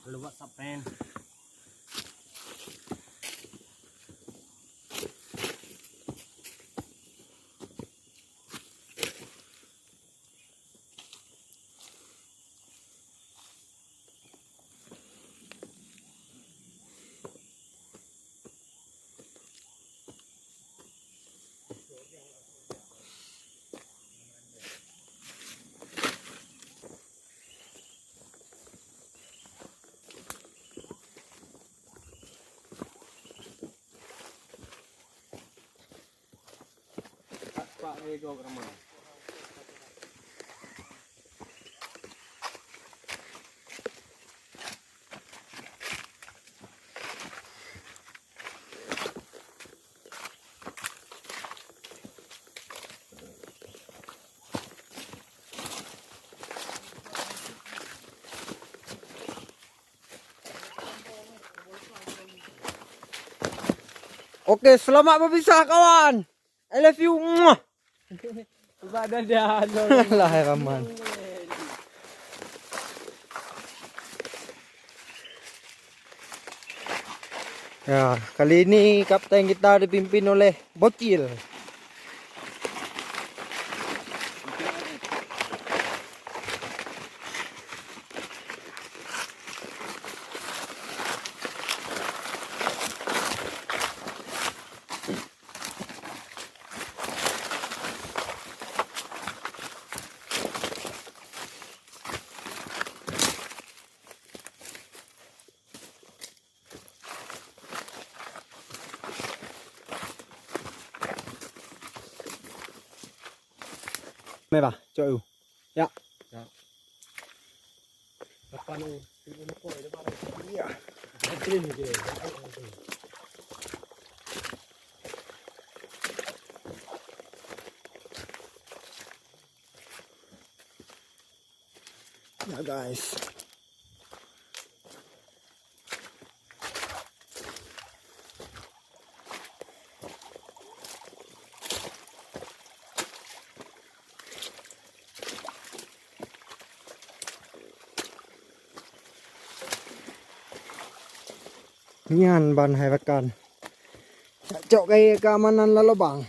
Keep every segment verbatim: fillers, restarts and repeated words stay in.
Lalu buat sapen. Pak, eh, gok ramai. Oke, selamat berpisah, kawan. I love you. Muah. Ubak dada. Bismillahirrahmanirrahim. Ya, kali ini kapten kita dipimpin oleh Bocil. Mei bah, cok u. Ya. Ya. Kapan u? Ya. Ya, guys. Nyan ban hai rakan. Cok kayèe keamanan lam lubang.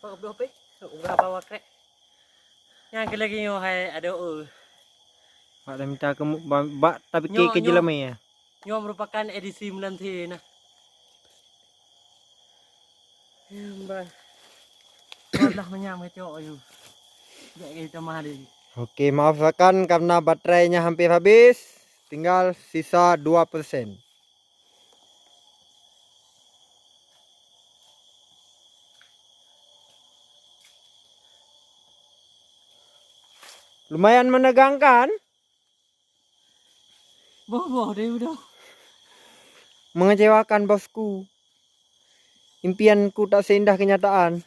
Ubah apa? Ubah bawa krek. Nyang keu lagèe nyoe hai adoe. Bak dah mita keu mu-, ba-, bak tapike keu jeulamé ya. Nyoe merupakan edisi meunan thé nah. Bah. Bah manyam kacok ayu. Jak ke tamah deh. Oke, maafkan karena baterainya hampir habis, tinggal sisa dua persen. Lumayan menegangkan. Boh-boh deh udah. Mengecewakan bosku. Impianku tak seindah kenyataan.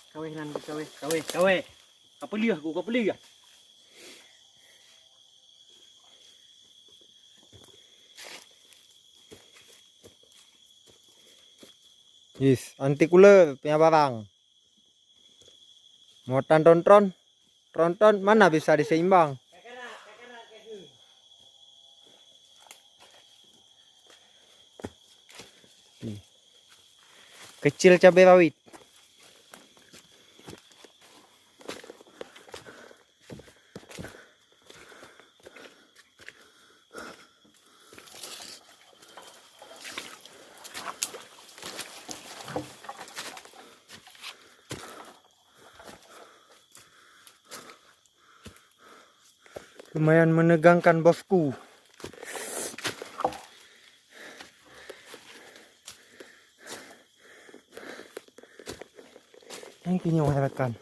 Kaweh nan kaweh, kaweh, kaweh. Kau pelih aku, kau pelih. Yes, anti kule punya barang. Muatan tron-tron, tron-tron mana bisa diseimbang? Nih. Kecil cabai rawit. Lumayan menegangkan, bosku. Nyang keu nyoe hai rakan.